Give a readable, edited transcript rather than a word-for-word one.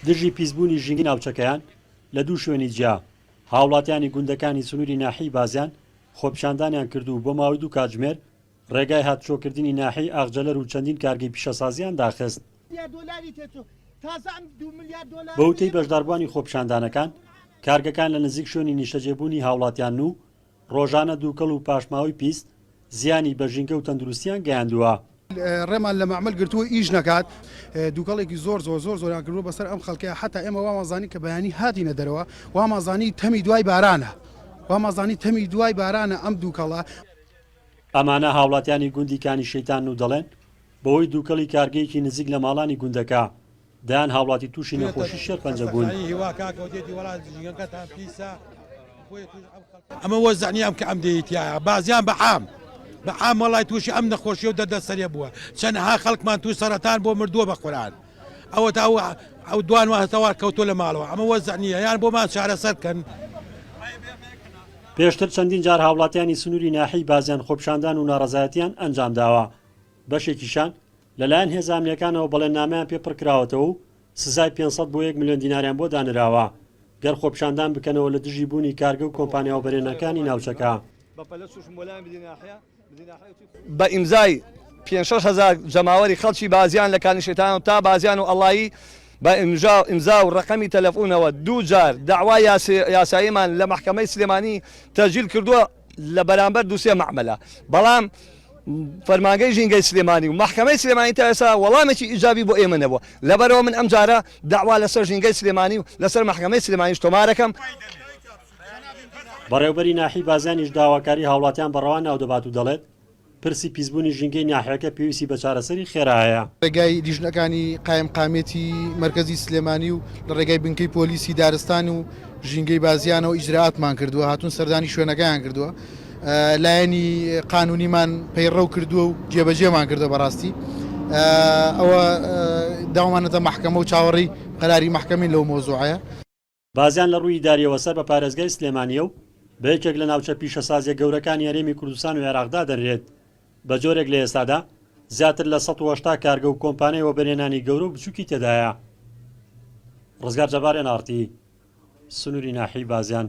دژی پیسبوونی ژینگەی ناوچەکەیان لە دوو شوێنی جیا، هاوڵاتیانی گوندەکانی سنووری ناحیەی بازیان خۆپیشاندانیان کرد و بۆ ماوەی دوو کاتژمێر ڕێگای هاتوچۆکردنی ناحیەی ئاغجەلەر و چەندین کارگەی پیشەسازییان داخست. بە وتەی بەشداربووانی خۆپیشاندانەکان، کارگەکان لە نزیک شوێنی نیشتەجێبوونی هاوڵاتیانن و ڕۆژانە دووکەڵ و پاشماوەی پیس زیانی بە ژینگە و تەندروستیان گەیاندووە. ڕێمان لە مەعمەل گرتووە ئیش نەکات دووکەڵێکی زۆر زۆر زۆر زۆریان کردووە بەسەر ئەم خەڵکەیا حەتا ئێمە وامان زانی کە بەیانی هاتینە دەرەوە وامان زانی تەمی دوای بارانە وامان زانی تەمی دوای بارانە ئەم دووکەڵە. ئەمانە هاوڵاتیانی گوندی کانی شەیتانن و دەڵێن، بەهۆی دووکەڵی کارگەیەکی نزیک لە ماڵانی گوندەکە، دەیان هاوڵاتی تووشی نەخۆشی شێرپەنجە بوون. ئەمە وەزع نیە ئەم کە ئەم دێی تیایە بازیان بە عام بە عام وەڵای تووشی ئەم نەخۆشیە و دەردە سەرێ بووە چەنەها خەڵکمان تووش سەرەتان بۆ مردووە بە قورئان ئەوە تا ئەو دوان وهتەوار کەوتۆ لە ماڵەوە ئەمە وەزع نییە یان بۆمان چارەسەر کەن. پێشتر چەندین جار هاوڵاتیانی سنووری ناحیەی بازیان خۆپیشاندان و ناڕەزایەتیان ئەنجامداوە، بەشێکیشان لەلایەن هێزە ئەمنییەکانەوە بەڵێننامەیان پێ پڕکراوەتەوە و سزای 500 بۆ یەک ملیۆن دیناریان بۆ دانراوە گەر خۆپیشاندان بکەنەوە لە دژی بوونی کارگە و کۆمپانیا وەبەرهێنەکانی ناوچەکە. بە ئیمزای پێنج 6000 جەماوەری خەڵکی بازیان لە کانی شەیتان تا بازیان و ئەڵایی بە ئیمزا و ڕەقەمی تەلەفونەوە دوو جار دەعوای یاساییمان لە مەحکەمەی سلێمانی تەسجیل کردووە لە بەرامبەر دوو سێ مەعمەلە بەڵام فەرمانگەی ژینگەی سلێمانی و مەحکەمەی سلێمانی تا ئێستا وەڵامێکی ئیجابی بۆ ئێمە نەبووە لەبەرئەوە من ئەمجارە دەعوا لەسەر ژینگەی سلێمانی و لەسەر مەحکەمەی سلێمانیش تۆمارەکەم. بەڕێوبەری ناحیەی بازیانیش داواکاری هاوڵاتیان بە ڕەوا ناودەبات و دەڵێت، پرسی پیسبوونی ژینگەی ناحیەکە پێویستی بە چارەسەری خێرا هەیە. ڕێگای لیژنەکانی قایمقامیەتی مەرکەزی سلێمانی و لە ڕێگای بنکەی پۆلیسی دارستان و ژینگەی بازیانەوە ئیجرائاتمان کردووە، هاتوون سەردانی شوێنەکەیان کردووە، لایەنی قانونیمان پەیڕەو کردووە و جێبەجێمان کردووە بەڕاستی ئەوە داومانەتە مەحکەمە و چاوەڕێی قەراری مەحکەمین لەو مەوزوعەیە. بازیان لە ڕووی ئیدارییەوە سەر بە پارێزگای سلێمانییە و بە یەکێک لە ناوچە پیشەسازییە گەورەکانی هەرێمی کوردستان و عێراق دادەنرێت، بە جۆرێک لە ئێستادا زیاتر لە 180 کارگە و کۆمپانیای وەبەرهێنانی گەورە و بچووکی تێدایە. ڕزگار جەبار، ئێن ئاڕ تی، سنووری ناحیەی بازیان.